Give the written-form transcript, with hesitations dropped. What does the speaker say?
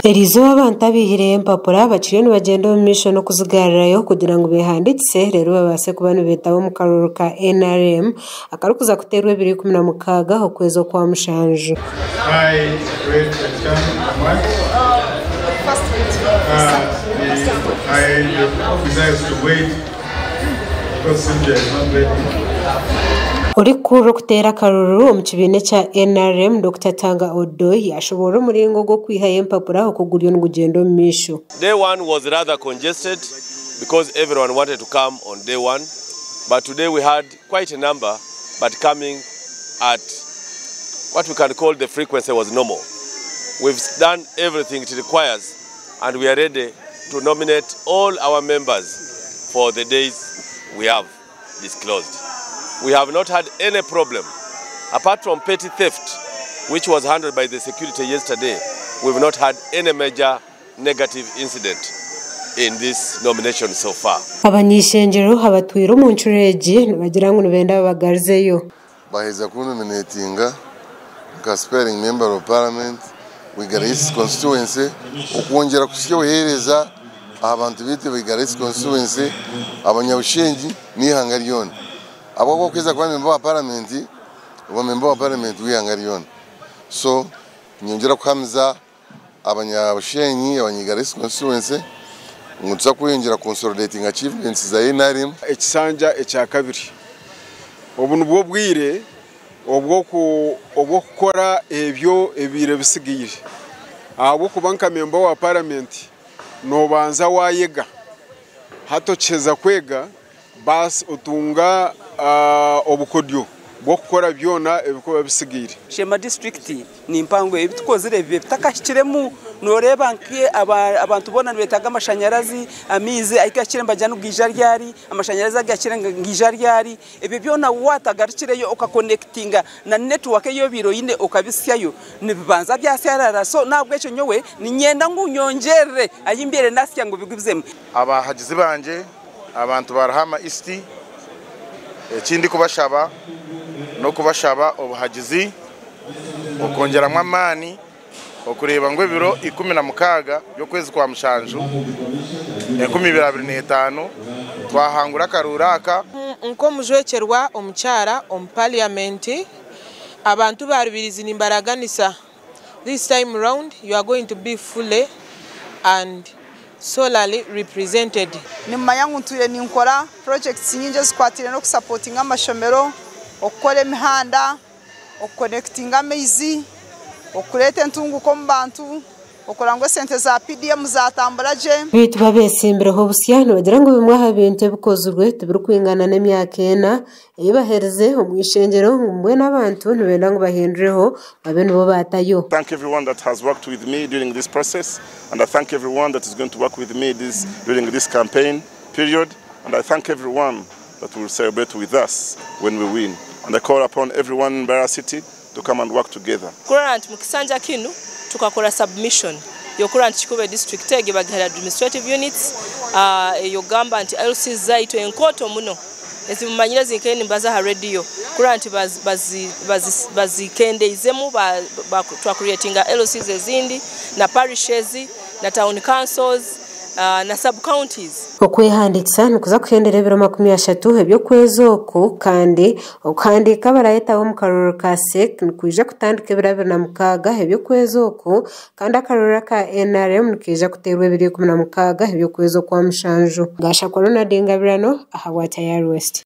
Eriizooba abantu abaihireyo empapura bakiriyo nibagyenda omu maisho n'okuzigarurayo kugira ngu behandiikise reero babaase kuba nibeetaba omu karuuru ka NRM akarikuza kuteerwa 26 okwezi Okwamushanju. I, Fred Achan Amat, the, I, the officer is to wait because Cynthia is not ready. Orikukurira okuteera akaruru omu kibiina ekya NRM, Dokita Tanga Odoi yashoboorora omuringo gw'okwihayo empapura oku guriyo nigugyenda omu maisho. Day one was rather congested because everyone wanted to come on day one, but today we had quite a number, but coming at what we can call the frequency was normal. We've done everything it requires and we are ready to nominate all our members for the days we have disclosed. We have not had any problem apart from petty theft, which was handled by the security yesterday. We've not had any major negative incident in this nomination so far. Abanyishengyero abatwire omu ncuro egi nibagira ngu nibenda babagarizeyo. Baheza kunominatinga nka aspiring member of parliament Igara East constituency okwongyera kusya obuheereza aha bantu baitu ba Igara East constituency, abanyabushengi n'eihanga ryona, ahabw'okuba okuheza kuba member wa parliament, oba member wa parliament w'eihanga ryona. So ninyongyera kuhamiza abanyabushenyi, abanya Igara East constituency ngu nituza kweyongyera consolidating achievements za NRM. Ekisanja ekya kabiri, obu nibwo bwire obw'okukora ebyo ebiire bisigaire, ahabw'okuba nka member wa paramenti nobanza wayega. Hati okiheza kwega, basi otunga obukodyo bw'okukora byona ebikuba bisigaire. Sheema disiturikiti ni mpango, ebi tukozire bibe bitakahikiremu. Noreeba nke abantu boona nibeetaaga amashanyarazi, amaizi agahikire nibagira ngu gaija ryari, amashanyarazi agahikire ngu gaija ryari. Ebyo byona waatagarukireyo okakonekitinga na network ei obaire oine okabisyayo, nibibanza byasyarara. So n'ahabw'ekyo nyowe niinyenda ngu nyongyerere ahi mbaire nasya ngu bigubizemu. Abahagizi bangye, abantu ba Ruhama East, ekindi kubashaba n'okubashaba obuhagizi, okwongyeramu amaani, okureeba ngu ebiro 16 by'okwezi kwa mushanju 2025 twahangura akaruuru aka. Nk'omujwekyerwa omukyara omu parliament, abantu ba Rubirizi nimbaraganisa, this time round you are going to be fully and solely represented. Nimumanya ngu ntwire ninkora projects nyingi ezikwatiraine n'okusapotinga amashomero, okukora emihanda, okukonekitinga amaizi, okureeta entunguka omu bantu, okureba ngu esente za PDM zatambura gye. Beitu babesimbireho busya nibagira ngu bimwe aha bintu ebikozirwe tibirikwingana n'emyaka 4 ei baherize omu ishengyero, ngu mbwenu abantu nibenda ngu bahindureho babe nibo baatayo. Thank everyone that has worked with me during this process, and I thank everyone that is going to work with me during this campaign period, and I thank everyone that will celebrate with us when we win. And I call upon everyone in Mbarara City to come and work together. Kurora nti mu kisanja kinu tukakora submission yokurora nti Kikuube district egi bagihara administrative units, eyogamba nti LC zaitu enkoto muno ezimumanyire zinkene nimbaza aha radio, kurora nti bazikendeizemu, twacreatinga LCs ezindi na parishes na town councils na sub counties. Okwehandiikisa nikuza kuhendera ebiro 30 eby'okwezi oku, kandi okuhandiika abarayetaho omu karuuru ka CEC nikwija kutandika ebiro 26 eby'okwezi oku, kandi akaruuru ka NRM nikaija kuteerwa ebiro 16 eby'okwezi Okwamushanju. Gashakwa Ronald Ngabirano aha bwa Tayari West.